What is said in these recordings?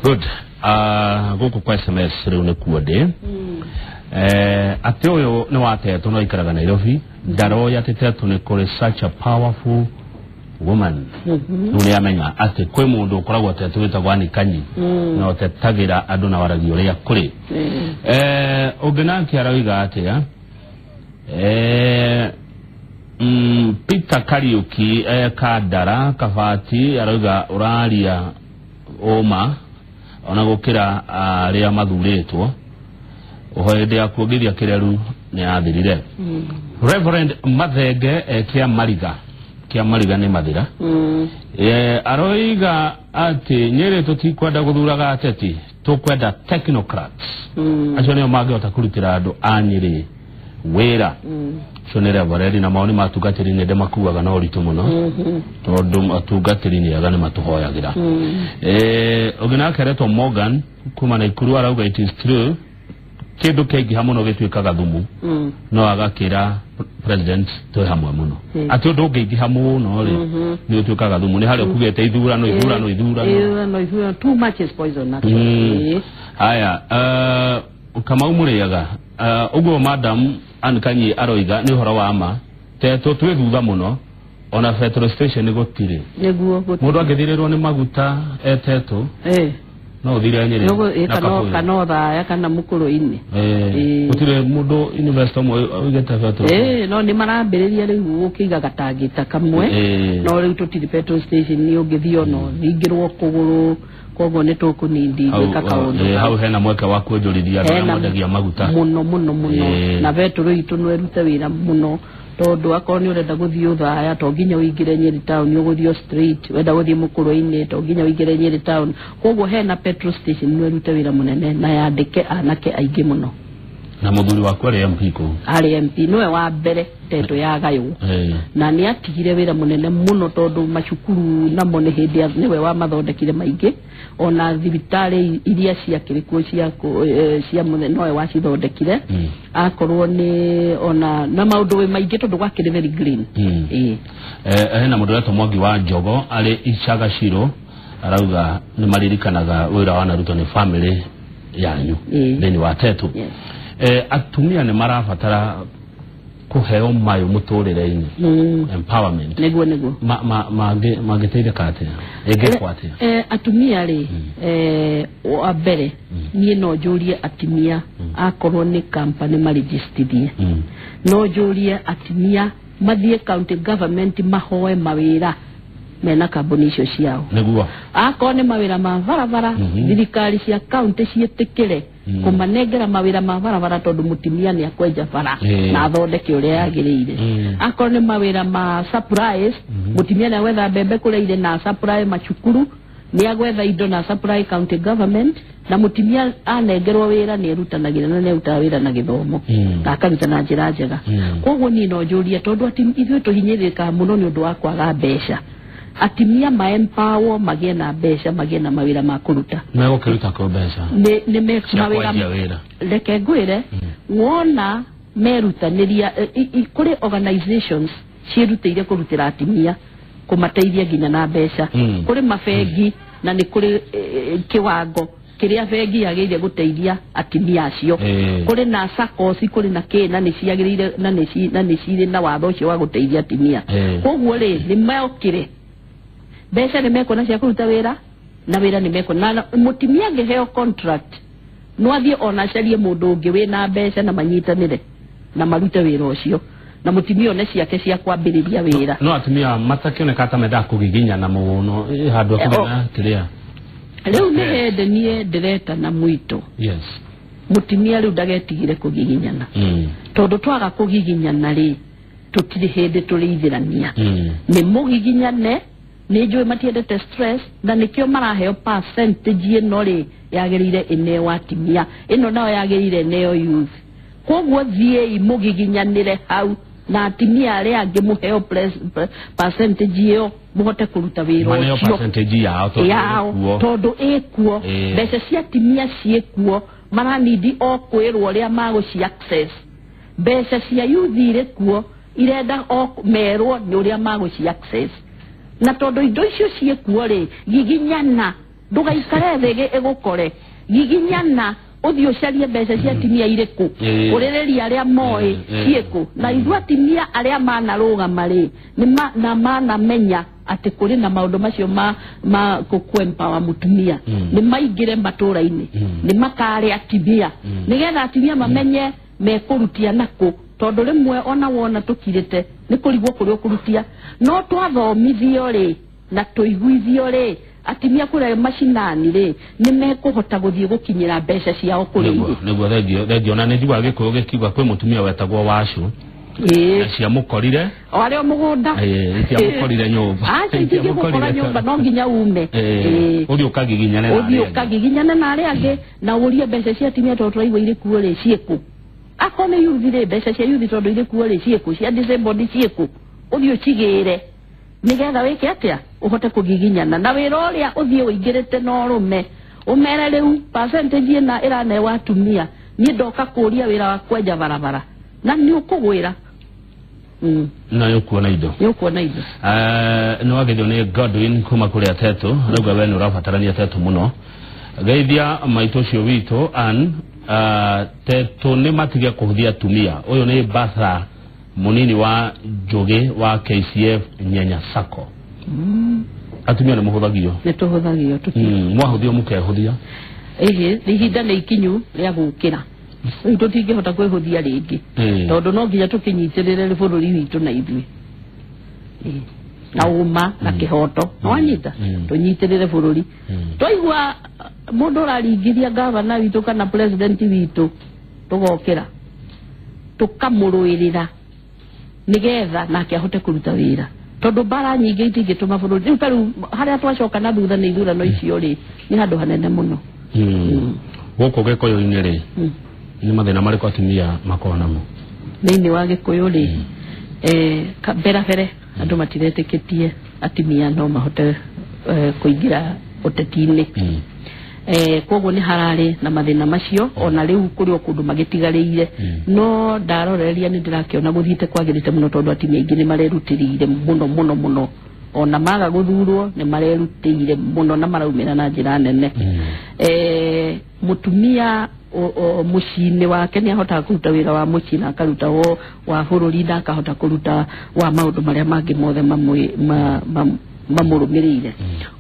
Good. Gũkũ kwa SMS rĩu nĩkuo ndĩ. Atĩ ũyũ nĩ watetũ no ikaraga Nairobi, ndaroĩ atĩ Tetũ nĩ kũrĩ such a powerful woman. Rĩu nĩ amenya atĩ kwĩ mũndũ ũkoragwo Tetũ wĩtagwo Ann Kanyi na ũtetagĩra andũ na waragia ũrĩa kũrĩ. Ũngĩ nake aroiga atĩa? Peter Kariuki, Kandara Kabati, aroiga ũraria ũma ona gũkĩra arĩa mathurĩtwo. Ũho hĩndĩ ya kuongithia kĩreru nĩ yathirire. Reverend Mathenge, kĩa Mariga, kĩa Mariga nĩ Mathira. Aroiga atĩ Nyĩrĩ tũtikwenda gũthuraga ateti, tũkwenda technocrats. Acio nĩo mangĩhota kũrutĩra andũ a Nyĩrĩ wĩra. Acio nĩ reverend, na mawoni ma atungatĩri nĩ ndĩmakuaga na ũritũ mũno, tondũ atungatĩri nĩ ega, nĩ matũhoyagĩra. Ũngĩ nake aretwo Morgan kuma Naikuru, arauga it is true, kĩndũ kĩaingĩha mũno gĩtuĩkaga thumu. No agakĩra president twĩ hamwe mũno, atĩ ũndũ ũngĩingĩha mũno rĩ, nĩ ũtuĩkaga thumu. Nĩ harĩa ũkugĩte ithurano, ithurano, ithurano. Ithurano, ithurano. Too much is poison, actually. Haya, Kamau Mũrĩaga, ũguo madam Ann Kanyi aroiga nĩ ũhoro wa ma. Tetũ twĩ thutha mũno, ona petrol station gũtirĩ. Nĩguo gũtirĩ. Mũndũ angĩthirĩrwo nĩ maguta etetũ, no ũthire Nyĩrĩ na kana Kabuyu. Kana Othaya kana Mũkũrũ-inĩ. Gũtirĩ mũndũ investor ũmwe ũigĩte petrol. No nĩ marambĩrĩria rĩu gũkĩiga gatangĩ ta kamwe. No rĩu tũtirĩ petrol station, nĩ ũngĩthiĩ ona ũthingĩrwo kũgũrũ, koguo nĩ tũkũnindi gwĩka kaũndũ hau hena mweke wa kwonjorithia andũ arĩa mendagia maguta. Mũno mũno mũno. Na betũrũ itũ no ĩrute wĩra mũno, tondũ akorwo nĩ ũrenda gũthiĩ Ũthaya, to nginya ũingĩre Nyĩrĩ town, ũgũthiĩ o straight. Wenda gũthiĩ Mũkũrũ-inĩ, to nginya ũingĩre Nyĩrĩ town. Koguo hena petrol station no ĩrute wĩra mũnene na yandĩke anake aingĩ mũno. Na mũthuri waku arĩ MP kũu? Arĩ MP, nĩwe wa mbere Tetũ yagaywo. Na nĩ atigire wĩra mũnene mũno, tondũ macukuru namo nĩ hĩndĩ nĩwe wamathondekire maingĩ, ona thibitarĩ iria ciakĩrĩ kuo cia mũthenya nowe wacithondekire. Akorwo nĩ ona na maũndũ maingĩ, tondũ gwakĩrĩ very green. Ĩĩ. Hena mũndũ ũretwo Mwangi wa Njogo arĩ Icagaciro, arauga nĩ maririkanaga wĩra wa Naruto nĩ family yanyu thĩinĩ wa Tetu. Atumia nĩ marabatara kũheo mayũ mũtũrĩre-inĩ, empowerment. Nĩguo. Mangĩteithĩka atĩa? Ĩngĩkwo atĩa? Atumia rĩ, wa mbere niĩ no njũrie atumia, akorwo nĩ company marĩjistithie. No njũrie atumia mathiĩ county government mahoe mawĩra mena kambuni icio ciao. Akorwo nĩ mawĩra ma barabara, thirikari cia county ciĩtĩkĩre kũmanengera mawĩra ma barabara, tondũ mũtumia nĩ akwenja bara na athondeke ũrĩa yagĩrĩire. Akorwo nĩ mawĩra ma supplies, mũtumia nĩ agwetha mbembe kũrĩa irĩ na supply macukuru, nĩ agwetha indo na supply county government. Na mũtumia anengerwo wĩra nĩ erutanagĩra na nĩ arutaga wĩra na gĩthomo na akaruta na njĩra njega. Koguo niĩ no njũrie, tondũ atĩ ithuĩ tũhinyĩrĩrĩkaga mũno nĩ ũndũ wa kwaga mbeca, atumia ma empower, magĩe na mbeca, magĩe na mawĩra ma kũruta. Megũkĩruta kũ mbeca nĩ cia mawĩra kwanjia wĩra? Reke ngwĩre, wona merutanĩria, kũrĩ organizations ciĩrutĩire kũrutĩra atumia, kũmateithia nginya na mbeca. Kũrĩ mabengi na nĩ kũrĩ kĩwango kĩrĩa bengi yagĩrĩire gũteithia atumia acio. Kũrĩ na SACCOS, kũrĩ na kĩ, na nĩ ciagĩrĩire na nĩ cirĩ na watho ũcio wa gũteithia atumia. Koguo rĩ, nĩ mokĩre, mbeca nĩ mekuona cia kũruta wĩra, na wĩra nĩ mekuona, na mũtumia angĩheo contract no athiĩ ona acarie mũndũ ũngĩ wĩna mbeca na manyitanĩre na marute wĩra ũcio, na mũtumia one ciake cia kwambĩrĩria wĩra. No atumia matakĩoneka ta mendaga kũgiginyana mũno, handũ Oh. akũgĩa kĩrĩa. Rĩu nĩ hĩndĩ niĩ ndĩretana mwito. Mũtumia rĩu ndagetigire kũgiginyana, tondũ twaga kũgiginyana rĩ, tũtirĩ hĩndĩ tũrĩithĩrania. Nĩ mũgiginyane, nĩ njũĩ matiendete stress, na nĩkĩo maraheo percentage ĩno rĩ yagĩrĩire ĩneo atumia, ĩno nayo yagĩrĩire ĩneo youth. Koguo thiĩi mũgiginyanĩre hau na atumia arĩa angĩ, mũheo percentage ĩyo mũhote kũruta wĩra Maneo ũcio. Percentage yao tondũ Yao. ĩkuo. Tondũ ĩkuo. Mbeca cia atumia ciĩkuo, maranindi o kwĩrwo ũrĩa magũci access. Mbeca cia youth irĩ kuo, irenda o merwo nĩ ũrĩa magũci access. Na tondũ indo icio ciĩkuo rĩ, giginyana. Ndũgaikare thĩ ĩgũkore. Giginyana ũthiĩ ũcarie mbeca cia atumia irĩkũ. Ũrĩrĩria arĩa moĩ ciĩkũ. Na ithuĩ atumia arĩa manarũgama rĩ, na manamenya atĩ kũrĩ na maũndũ macio ma kũ-empower mũtumia. Nĩ maingĩre matũũra-inĩ. Nĩ makare atumia. Nĩgetha atumia mamenye mekũrutia nakũ. Tondũ rĩmwe ona wona tũkirĩte nĩ kũrigwo kũrĩa ũkũrutia. No twathomithio rĩ na tũiguithio rĩ, atumia kũrĩa macinani rĩ nĩ mekũhota gũthiĩ gũkinyĩra mbeca ciao kũrĩ irĩ. Nĩguo thengio na nĩ njiguaga Gĩkũyũ gĩkiuga kwĩ mũtumia wetagwo Wacu. Na ciamũkorire o arĩa mũgũnda. Ciamũkorire nyũmba. Aca itingĩgũkora nyũmba no nginya ume. Ũthiĩ ũkagiginyane na arĩa angĩ. Ũthiĩ ũkagiginyane na arĩa angĩ na ũrie mbeca cia atumia tondũ tũraigua irĩ kuo rĩ ciĩkũ. Akorwo nĩ youth rĩ, mbeca cia youth tondũ irĩ kuo rĩ ciĩkũ, cia disabled ciĩkũ. Ũthiĩ ũcigĩre nĩgetha wĩke atĩa ũhote kũgiginyana na wĩra ũrĩa ũthiĩ ũingĩrĩte na ũrũme. Ũmere rĩu percentage ĩna ĩranewa atumia, niĩ ndoka kũria wĩra wa kwenja barabara na nĩ ũkũgwĩra. Na nĩ ũkuona indo. Nĩ ũkuona indo. Nĩ wagethio nĩ Godwin kuma kũrĩa Tetu. Rauga we nĩ ũrabatarania Tetu mũno. Geithia maitũ ũcio witũ Ann. Tetu nĩ matige kũhũthia atumia. Ũyũ nĩ Batha munini wa Njũgĩ wa KCF Nyenya Sacco. Atumia nĩ mũhũthagio. Nĩ tũhũthagio mwahũthio mũkehũthia. Ĩhĩ, ihinda nĩ ikinyu rĩa gũkĩra. Rĩu tũtingĩhota kwĩhũthia rĩngĩ. Tondũ no nginya tũkĩnyitĩrĩre bũrũri witũ na ithuĩ. Na ũma na kĩhoto. Nĩwanyita? Tũnyitĩrĩre bũrũri. Twaigua mũndũ ũraringithia gavana witũ kana president witũ tũgokĩra. Tũkamũrũĩrĩra nĩgetha nake ahote kũruta wĩra. Tondũ mbara nyingĩ itingĩtũma bũrũri. Rĩu ta rĩu harĩa twacoka na thutha nĩ ithurano icio rĩ, nĩ handũ hanene mũno. Gũkũ Gĩkũyũ-inĩ rĩ, nĩ mathĩna marĩkũ atumia makoragwo namo? Thĩinĩ wa Gĩkũyũ rĩ, mbere mbere andũ matiretĩkĩtie atumia no mahote kũingĩra ũteti-inĩ. Koguo nĩ hararĩ na mathĩna macio ona rĩu kũrĩ o kũndũ magĩtigarĩire. No ndaroreria nĩ ndĩrakĩona gũthiĩte kwagĩrĩte mũno tondũ atumia aingĩ nĩ marerutĩrĩire mũno mũno mũno. Ona maga gũthurwo nĩ marerutĩire mũno na maraumĩra na njĩra nene. Mũtumia mũciĩ-inĩ wake nĩ ahotaga kũruta wĩra wa mũciĩ na akaruta wa bũrũri na akahota kũruta wa maũndũ marĩa mangĩ mothe mamũrũmĩrĩire.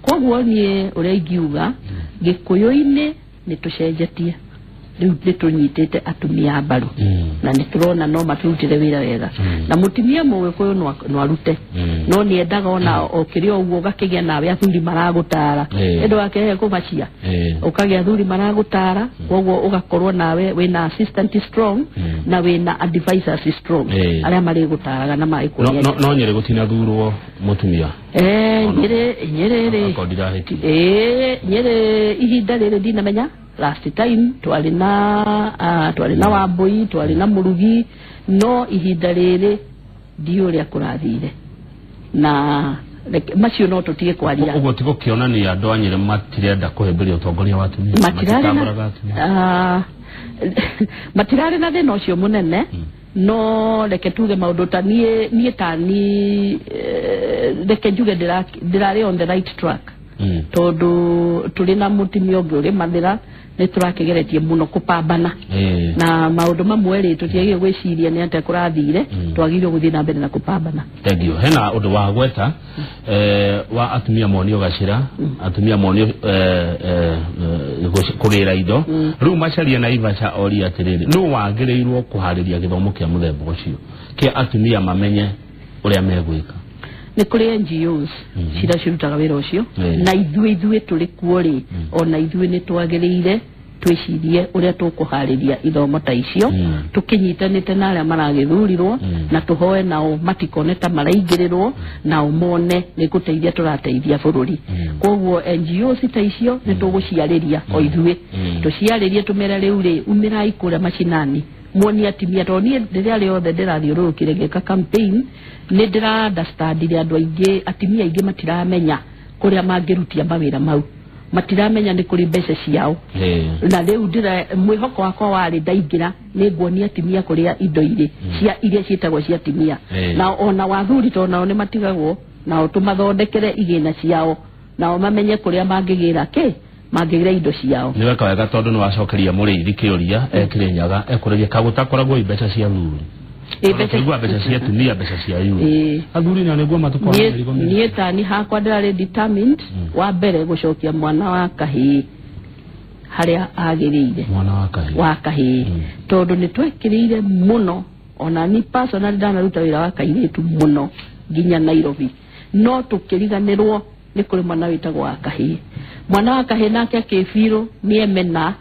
Koguo niĩ ũrĩa ingiuga Gĩkũyũ-inĩ nĩ tũcenjetie. Rĩu nĩ tũnyitĩte atumia mbaru na nĩ tũrona no matũrutĩre wĩra wega. Na mũtumia Mũgĩkũyũ no arute. No nĩ endaga ona ũkĩrĩ o ũguo ũgakĩgĩa nawe athuri maragũtara. Ĩndũ wakehe kũmacia. Ũkagĩa athuri maragũtara, koguo ũgakorwo nawe wĩna assistant strong na wĩna advisors strong arĩa marĩgũtaraga na magĩkuonia. No Nyĩrĩ gũtinathurwo mũtumia. Nyĩrĩ rĩ. Nyĩrĩ ihinda rĩrĩ ndinamenya. Last time twari na Wambui, twari na Murugi, no ihinda rĩrĩ ndiũ ũrĩa kũrathire. Na macio no tũtige kwaria. Ũguo ti gũkĩonania andũ a Nyĩrĩ matirenda kũhĩmbĩria ũtongoria wa atumia. Matirarĩ na thĩna ũcio mũnene. No reke tuge maũndũ ta niĩ ta niĩ reke njuge ndĩrarĩ on the right track. Tondũ tũrĩ na mũtumia ũngĩ ũrĩ Mathĩra nĩ tũrakĩgeretie mũno kũpambana. Na maũndũ mamwe rĩ tũtiagĩrĩirwo gwĩciria nĩ atĩa kũrathire, twagĩrĩirwo gũthiĩ na mbere na kũpambana. Thengiũ. Hena ũndũ wa gweta wa atumia monio gacĩra, atumia monio kũgĩra indo. Rĩu Macharia na Ivacha oria atĩrĩrĩ, nũ wagĩrĩirwo kũharĩria gĩthomo kĩa mũthemba ũcio kĩa atumia mamenye ũrĩa megwĩka? Nĩ kũrĩ NGOs ciria cirutaga wĩra ũcio na ithuĩ tũrĩ kuo rĩ, ona ithuĩ nĩ twagĩrĩire twĩcirie ũrĩa tũkũharĩria ithomo ta icio tũkĩnyitanĩte na arĩa maragĩthurirwo na tũhoe nao matikone ta maraingĩrĩrwo nao mone nĩ gũteithia tũrateithia bũrũri. Koguo NGOs ta icio nĩ tũgũciarĩria o ithuĩ tũciarĩrie tũmere rĩu rĩ umĩrai kũrĩa macinani muonie atumia tondũ niĩ rĩrĩa rĩothe ndĩrathiũrũrũkire ngĩka campaign nĩ ndĩra understandire andũ aingĩ atumia aingĩ matiramenya kũrĩa mangĩrutia mawĩra mau, matiramenya nĩ kũrĩ mbeca ciao. Na rĩu ndĩra mwĩhoko wakwa warĩ ndaingĩra nĩ nguonia atumia kũrĩa indo irĩ cia iria ciĩtagwo cia atumia, na ona wathuri tondũ nao nĩ matigagwo nao tũmathondekere igĩna ciao Nao mamenye kũrĩa mangĩgĩra kĩ mangĩgĩra indo ciao. Nĩ weka wega tondũ nĩ wacokeria mũrĩithi kĩũria ekĩrĩnyaga ekũrĩria kagũtakoragwo mbeca cia thuri. Mbeca mbeca cia atumia mbeca cia yuru. Athuri nao nĩguo matukũ mĩrigo mĩingĩ. Niĩ tani hakwa ndĩrarĩ determined wa mbere gũcokia mwana wa kahĩĩ harĩa agĩrĩire. Mwana wa kahĩĩ. Wa kahĩĩ. Tondũ nĩ twekĩrĩire mũno ona ni personally ndanaruta wĩra wa kairĩtu mũno nginya Nairobi. No tũkĩriganĩrwo nĩ kũrĩ mwana wĩtagwo wa kahĩĩ. Mwana wa kahĩĩ nake akĩbirũ nĩ emena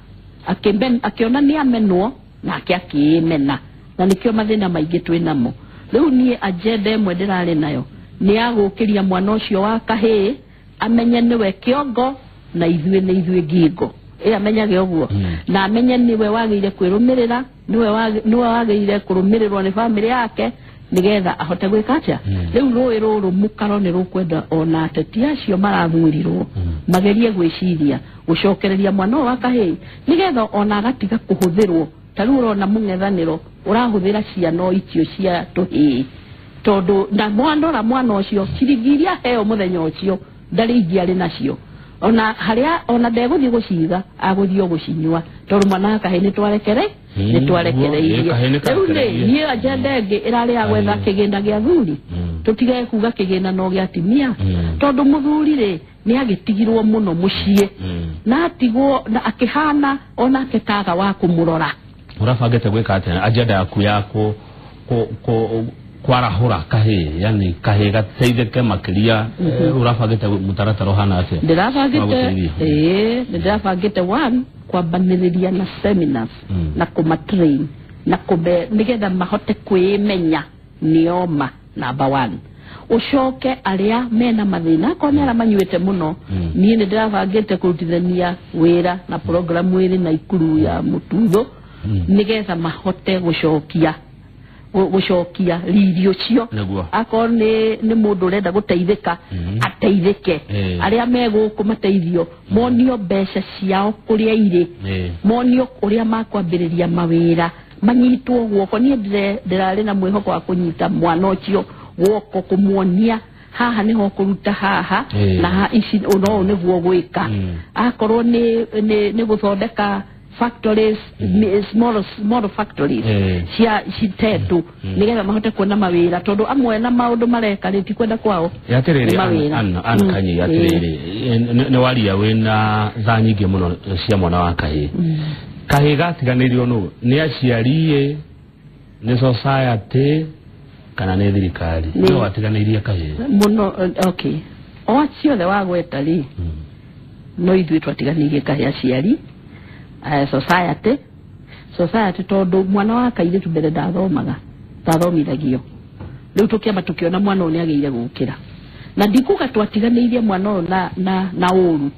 akĩona nĩ amenwo nake akĩĩmena. Na nikio mathĩna maingĩ twĩ namo. Rĩu niĩ agenda ĩmwe ndĩrarĩ nayo nĩ ya gũkĩria mwana ũcio wa kahĩĩ amenye nĩwe kĩongo na ithuĩ nĩ ithuĩ ngingo. Ĩ amenyage ũguo na amenye nĩwe wagĩrĩire kwĩrũmĩrĩra, nĩwe wagĩrĩire kũrũmĩrĩrwo nĩ bamĩrĩ yake nĩgetha ahote gwĩka atĩa. Rĩu rũĩ rũrũ mũkaro nĩ rũkwenda ona ateti acio marathurirwo magerie gwĩciria gũcokereria mwana ũyũ wa kahĩĩ nĩgetha ona agatiga kũhũthĩrwo. Ta rĩu ũrona mũng'ethanĩro ũrahũthĩra ciana icio cia tũhĩĩ tondũ na mwanora mwana ũcio ciringi iria aheo mũthenya ũcio ndarĩ ingĩ arĩ nacio ona harĩa ona ndegũthiĩ gũciga agũthiĩ gũcinyua tondũ mwana wa kahĩĩ nĩ twarekereirie. Rĩu rĩ niĩ agenda ĩngĩ ĩrarĩ ya gwetha kĩgĩna gĩa thuri tũtige kuga kĩgĩna no gĩa atumia tondũ mũthuri rĩ nĩ agĩtigirwo mũno mũciĩ na atigwo na akĩhana onake taga wa kũmũrora. Urabangĩte gwĩka atĩa agenda yaku ya kwarahũra kahĩĩ yani kahĩĩ gateithĩke makĩria urabangĩte mũtaratara ũhana atĩa? Ndĩrabangĩte one kwambanĩrĩria na seminars na kũmatrain na kũbe nĩgetha mahote kwĩmenya nĩoma number 1. Ũcoke arĩa mena mathĩna akorwo nĩ arĩa manyuĩte mũno niĩ nĩ ndĩrabangĩte kũrutithania wĩra na programu ĩrĩ na ikuru ya Mũtutho nĩgetha mahote gũcokia riri ũcio. Akorwo nĩ mũndũ ũrenda gũteithĩka ateithĩke, arĩa me gũkũ mateithio monio mbeca ciao kũrĩa irĩ, monio ũrĩa makwambĩrĩria mawĩra manyitwo guoko. Niĩ ndĩrarĩ na mwĩhoko wa kũnyita mwana ũcio guoko kũmuonia haha nĩho kũruta haha na ici no nĩguo gwĩka. Akorwo nĩ gũthondeka factories, small factories cia citetu nigetha mahote kuona mawira tondu amwe na maundu mareka ri ti kwenda kwao. Atiriri Ann Kanyi atiriri ni waria wina tha nyingi muno cia mwana wa kahii. Kahii gatiganirio nu ni aciari ni society kana ni thirikari no watiganirie kahii muno? Okay, o ciothe wagweta ri no ithuĩ twatiganirie kahii aciari society tondu mwana wa kairitu mbere ndathomaga ndathomithagio riu tukiamba tukiona mwana ũyũ nĩagĩire gũkĩra na ndikuga twatiganĩirie mwana ũyũ na ũru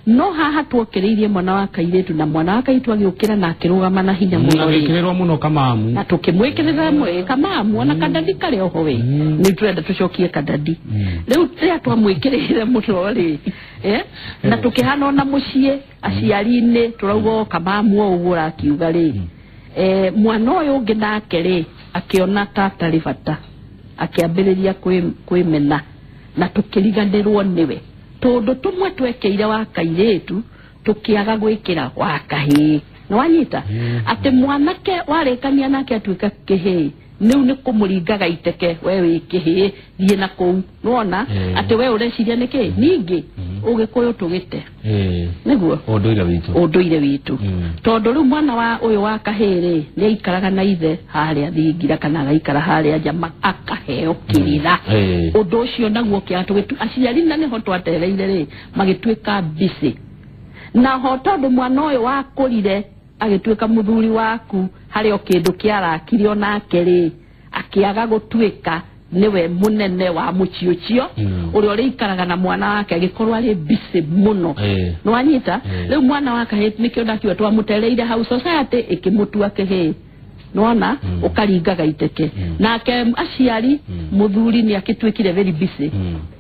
no haha tuokĩrĩirie mwana wa kairitu na mwana wa kairitu agĩũkĩra na akĩrũgama na hinya mũno agĩkĩrĩrwo mũno kamamu na tũkĩmwĩkĩrĩra mwe kamamu ona kandadi karĩ oho we nĩ tũrenda tũcokie kandadi rĩu rĩrĩa twamwĩkĩrĩire mũno rĩ na tũkĩhana ona mũciĩ aciari-inĩ tũrauga kamamu o ũguo ũrakiuga rĩ mwana ũyũ ũngĩ nake rĩ akĩona ta atarĩ bata akĩambĩrĩria kwĩmena na tũkĩriganĩrwo nĩwe tondu tumwe twekeire wa kairitu tukiaga gwikira wa kahii. Nĩ wanyita ati mwanake warĩkania nake atuĩka kĩhĩĩ nĩu nĩ kũmũringaga iteke we wĩ kĩhĩĩ thiĩ na kũu nĩwona atĩ we ũreciria nĩkĩ ningĩ ũgĩkũyũ tũgĩte nĩguo ũndũire witũ tondũ rĩu mwana wa ũyũ wa kahĩĩ rĩ nĩ aikaraga na ithe harĩa thingira kana agaikara harĩa nja akaheo kĩrĩra ũndũ ũcio naguo kĩaga tũgĩtu aciari na nĩho twatereire rĩ magĩtuĩka busy na ho tondũ mwana ũyũ wakũrire agĩtuĩka mũthuri waku harĩ o kĩndũ kĩarakire onake rĩ akĩaga gũtuĩka nĩwe mũnene wa mũciĩ ũcio ũrĩa ũrĩikaraga na mwana wake agĩkorwo arĩ busy mũno. Nĩwanyita rĩu mwana wa kahĩĩ nĩkĩo ndakiuga twamũtereire hau society ĩkĩmũtua kĩhĩĩ nĩwona ũkaringaga iteke nake aciari mũthuri nĩ akĩtuĩkire very busy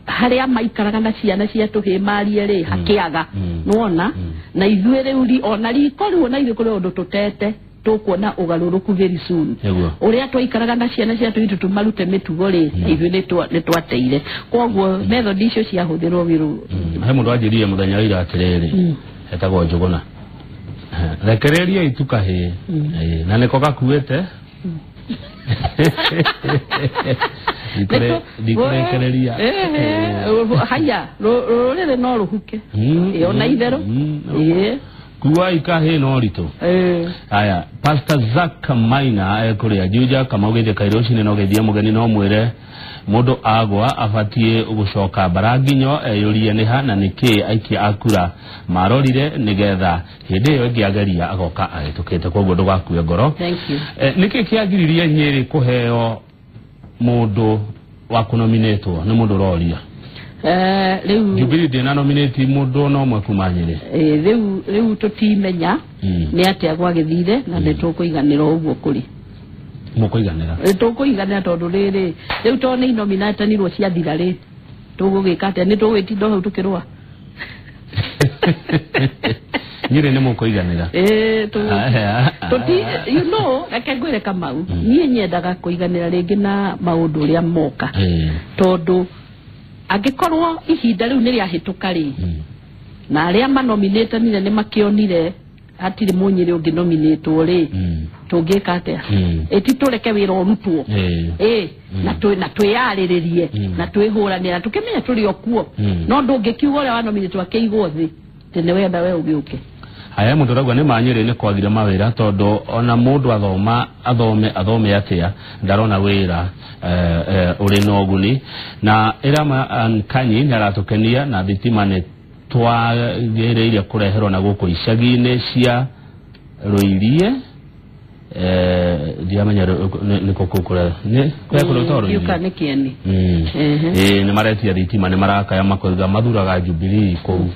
harĩa maikaraga na ciana cia tũhĩĩ marie rĩ hakĩaga nĩwona na ithuĩ rĩu ona riko rĩu ona ithuĩ kũrĩ ũndũ tũtete tũkuona ũgarũrũku very soon. Ũrĩa twaikaraga na ciana ciatũ itũ tũmarute mĩtugo rĩ, ithuĩ nĩ twateire. Koguo method icio ciahũthĩrwo wĩrũ. He mũndũ anjĩrire mũthenya wa ira atĩrĩrĩ, etagwo Njũgũna, rekereria itu kahĩĩ na nĩko gakuĩte. Ndikũrekereria. Haya, rũrĩrĩ no rũhuke. Ona itherũ. Kuwa ikahĩ no ritũ. Aya, Pastor Zack Maina ekũrĩa Juja Kamau Gĩthĩka rũcinĩ no geithie mũgeni no mwĩre mũndũ agwa abatiĩ gũcoka mbaranginyo eyũrie nĩha na nĩkĩ aikia a kura marorire nĩgetha hĩndĩ ĩyo ĩngĩ ageria agoka ahĩtũkĩte. Koguo ndũgakue ngoro. Thank you. Nĩkĩ kĩagiririe Nyĩrĩ kũheo mũndũ wa kũnominĩtwo nĩ mũndũ ũroria? Rĩu Jubilee ndĩna nominate mũndũ no ũmwe kuma Nyĩrĩ. Rĩu tũtimenya nĩ atĩa gwagĩthire na nĩ tũkũiganĩra ũguo kũrĩ. Mũkũiganĩra? Tũkũiganĩra tondũ rĩrĩ rĩu tondũ nĩ inominatanirwo ciathira rĩ, tũgũgĩka atĩa? Nĩ tũgwĩtinda hau tũkĩrũa? Nyĩrĩ nĩ mũkũiganĩra? You know, reke ngwĩre Kamau, niĩ nyendaga kũiganĩra rĩngĩ na maũndũ ũrĩa moka. Tondũ angĩkorwo ihinda rĩu nĩ rĩahĩtũka rĩ, na arĩa manominatanire nĩ makĩonire hatirĩ mũnyĩrĩ ũngĩ nominatwo rĩ, tũngĩka atĩa? Ĩti tũreke wĩra ũrutwo. Na twĩyarĩrĩrie na twĩhũranĩra tũkĩmenye tũrĩ o kuo. No ndũngĩkiuga ũrĩa wanominatwo akĩigwo thĩ atĩ nĩ wenda we ũgĩũke. Haya, mũndũ ũrauga nĩ ma Nyĩrĩ nĩ kwagire mawĩra tondũ ona mũndũ athoma athome atĩa ndarona wĩra ũrĩ na ũguni. Na Ĩrama Kanyi nĩ aratũkenia na thitima nĩ twagĩrĩire kũreherwo na gũkũ icagi-inĩ cia Rũirie. Ndiramenya nĩkũ kũu kũrĩa nĩ kũrĩa kũrĩa Rũirie. Nĩ Kĩeni. Nĩ maretia thitima, nĩ marakaya makoiga mathuraga Jubilee kũu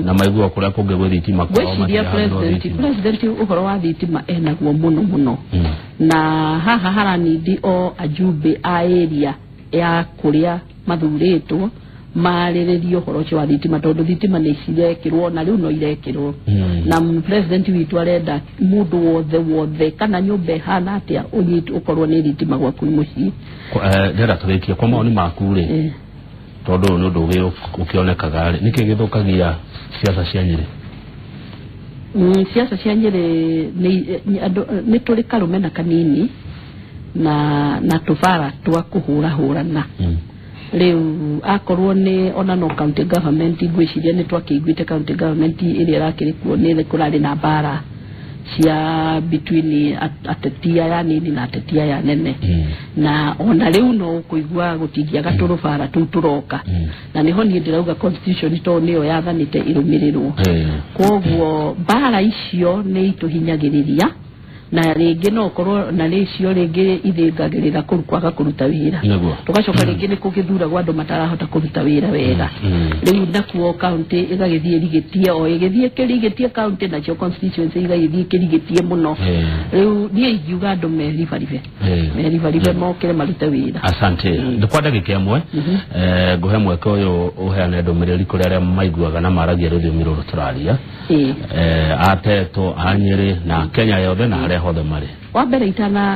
na maigua kũrĩa kũngĩ gwĩ thitima kwao. Ngwĩciria president ũhoro wa thitima enaguo mũno mũno. Na haha haranindi o ajumbe a area ya kũrĩa mathurĩtwo marĩrĩrie ũhoro ũcio wa thitima tondũ thitima nĩ cirekĩrwo na rĩu no irekĩrwo. Na president witũ arenda mũndũ wothe wothe kana nyũmba ĩhana atĩa ũnyitwo ũkorwo nĩ thitima gwaku mũciĩ. Ndĩrenda tũrĩkie kwa maoni maku rĩ, tondũ ũyũ nĩ ũndũ ũkĩonekaga rĩ, nĩkĩ gĩthũkagia siasa cia Nyĩrĩ? Siasa cia Nyĩrĩ nĩ tũrĩ karũme na kanini na tũbara twa kũhũrahũrana. Rĩu akorwo nĩ ona no county government ngwĩciria nĩ twakĩiguĩte county government ĩrĩa ĩrakĩrĩ kuo nĩ kũrarĩ na mbara cia between ateti aya nini na ateti aya nene. Na ona rĩu no ũkũigua gũtingĩaga tũrũbara tũu tũroka. Na nĩho niĩ ndĩrauga constitution tondũ nĩyo yathanĩte ĩrũmĩrĩrwo. Koguo mbara icio nĩ itũhinyagĩrĩria na rĩngĩ no ũkorwo na rĩcio rĩngĩ ithĩngagĩrĩra kwaga kũruta wĩra. Tũgacoka rĩngĩ nĩ kũgĩthuragwo andũ matarahota kũruta wĩra wega. Rĩu nakuo county ĩgagĩthiĩ ĩrigĩtie o ĩgĩthiĩ ĩkĩrigĩtie county nacio constituency igagĩthiĩ ĩkĩrigĩtie mũno. Rĩu niĩ ingiuga andũ meribaribe. Meribaribe mokĩre marute wĩra. Asante. Kwa ndagĩka ĩmwe ngũhe mweke ũyũ ũheane ndũmĩrĩri kũrĩ arĩa maiguaga na maragia rũthiomi rũrũ tũraria. Atetwo a Nyĩrĩ na Kenya yothe na harĩa hothe marĩ. Wa mbere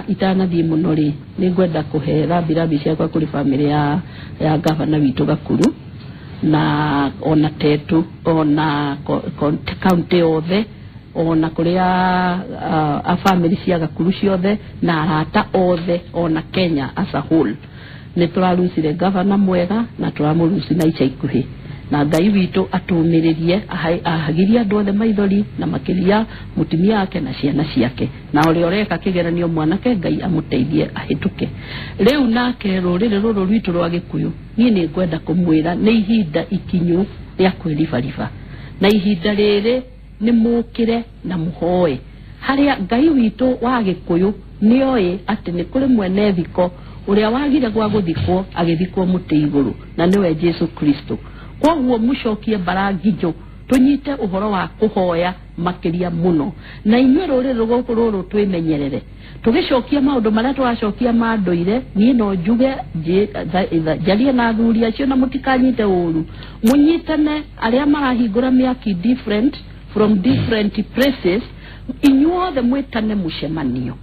itanathiĩ mũno rĩ, nĩ ngwenda kũhe rambirambi ciakwa kũrĩ bamĩrĩ ya gavana witũ Gakuru na ona Tetu ona county yothe ona kũrĩa a bamĩrĩ cia Gakuru ciothe na arata othe ona Kenya as a whole. Nĩ tũrarucire gavana mwega na tũramũruci na ica ikuhĩ. Na Ngai witũ atũmĩrĩrie ahagirie andũ othe maithori na makĩria mũtumia wake na ciana ciake. Na ũrĩa ũreka kĩgeranio mwanake Ngai amũteithie ahĩtũke. Rĩu nake rũrĩrĩ rũrũ rwitũ rwa Gĩkũyũ niĩ nĩ ngwenda kũmwĩra nĩ ihinda ikinyu rĩa kwĩribariba. Na ihinda rĩrĩ nĩ mũkĩre na mũhoe. Harĩa Ngai witũ wa Gĩkũyũ nĩoĩ atĩ nĩ kũrĩ mwene thiko ũrĩa wagire gwa gũthikwo agĩthikwo mũtĩ igũrũ na nĩwe Jesu Kristo. Koguo mũcokie mbaranginjo tũnyite ũhoro wa kũhoya makĩria mũno. Na inyuĩ rũrĩrĩ rũgũkũ rũrũ twĩmenyerere. Tũgĩcokia maũndũ marĩa tũracokia ma ndũire, niĩ no njuge njarie na athuri acio na mũtikanyite ũru. Mũnyitane arĩa marahingũra mĩaki different from different places, Inyuothe mwĩtane mũcemanio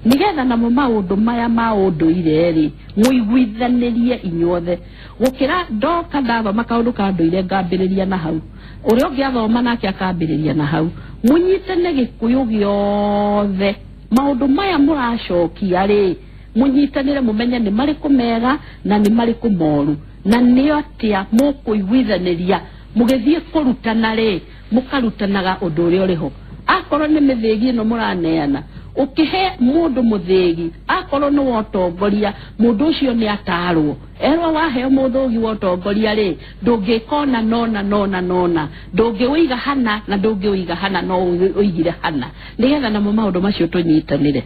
nigetha namo maũndũ maya ma ũndũire rĩ mũiguithanĩrie inyuothe gũkĩra ndoka ndathoma kaũndũ ka ndũire ngambĩrĩria na hau ũrĩa ũngĩ athoma nake akambĩrĩria na hau mũnyitane Gĩkũyũ gĩothe maũndũ maya mũracokia rĩ mũnyitanĩre mũmenye nĩ marĩkũ mega na nĩ marĩkũ moru na nĩ atĩa mũkũiguithanĩria mũgĩthiĩ kũrutana rĩ mũkarutanaga ũndũ ũrĩa ũrĩ ho. Akorwo nĩ mĩthĩgi ĩno mũraneana ũkĩhe mũndũ mũthĩgi akorwo nĩ wotongoria mũndũ ũcio nĩ atarwo erwo waheo mũthũgi wa ũtongoria rĩ ndũngĩka ona nona nona nona ndũngĩũiga hana na ndũngĩũiga hana no ũigire hana nĩgetha namo maũndũ macio tũnyitanĩre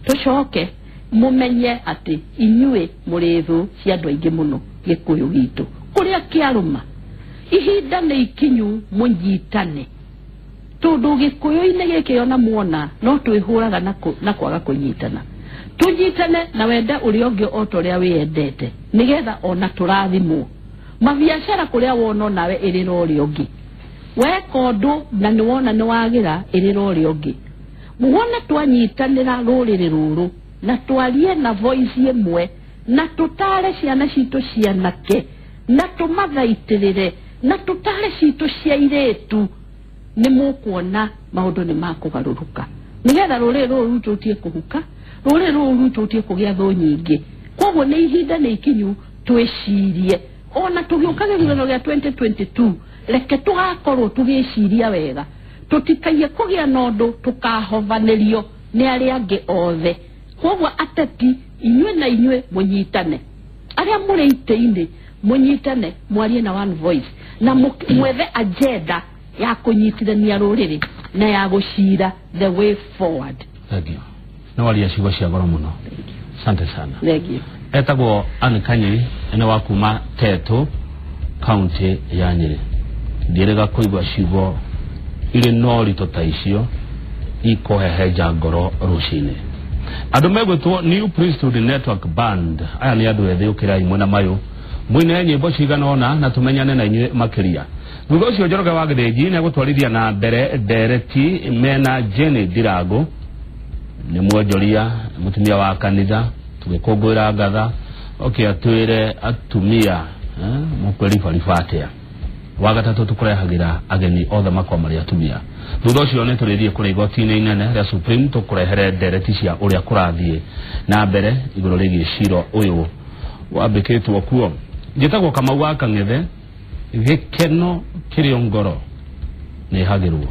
tũcoke mũmenye atĩ inyuĩ mũrĩ thũ cia andũ aingĩ mũno Gĩkũyũ gitũ kũrĩa kĩarũma ihinda nĩ ikinyu mũnyitane tondũ Gĩkũyũ-inĩ gĩkĩ ona muona no twĩhũraga na kwaga kũnyitana tũnyitane na wende ũrĩa ũngĩ o ta ũrĩa wĩyendete nĩgetha ona tũrathimwo mabiacara kũrĩa wona nawe ĩrĩra ũrĩa ũngĩ weka ũndũ na nĩ wona nĩ wagĩra ĩrĩra ũrĩa ũngĩ wona twanyitanĩra rũrĩrĩ rũrũ na twarie na voice ĩmwe na tũtare ciana citũ cianake na tũmathaitĩrĩre na tũtare citũ cia airĩtu nĩ mũkuona maũndũ nĩ makũgarũrũka nĩgetha rũrĩrĩ rũrũ rwitũ rũtige kũhuka rũrĩrĩ rũrũ rwitũ rũtige kũgĩa thũ nyingĩ koguo nĩ ihinda nĩ ikinyu twĩcirie ona tũgĩũka gĩthurano gĩa 2022 reke tũgakorwo tũgĩciria wega tũtikaiye kũgĩa na ũndũ tũkahovanĩrio nĩ arĩa angĩ othe koguo ateti inyuĩ na inyuĩ mũnyitane arĩa mũrĩ itĩ-inĩ mũnyitane mwarie na one voice na mwethe agenda ya kũnyitithania rũrĩrĩ na ya gũcira the way forward. Thank you. Nĩ waria ciugo cia goro mũno. Asante sana. Thank you. Etagwo Anne Kanyiri nĩ wa kuma Tetu kaunti ya Nyĩrĩ. Ndiĩrĩga kũigua ciugo irĩ na ũritũ ta icio ikũhehenja ngoro rũcinĩ. Andũ megwĩtwo New Priesthood Network Band aya nĩ andũ ethĩ ũkĩra imwe na mayũ mwine nyĩmbo cigana ũna na tũmenyane na inyuĩ makĩria. Thutha ũcio Njoroge wa Gĩthĩnji nĩ egũtwarithia na mbere ndereti mena Jenny Ndirango nĩ mwonjoria mũtumia wa kanitha tũgĩkũngũĩra ngatha oke atwĩre atumia mũkwĩribariba atĩa. Wa gatatũ tũkũrehagĩra ageni othe makwa marĩ atumia. Thutha ũcio nĩ tũrĩthiĩ kũrĩa igoti-inĩ inene rĩa Supreme tũkũrehere ndereti cia ũrĩa kũrathiĩ na mbere igũrũ rĩgiĩ cira ũyũ wambĩkĩtwo kuo. Njĩtagwo Kamau wa Kang'ethe gĩkeno kĩrĩ ngoro nĩ hagĩrwo.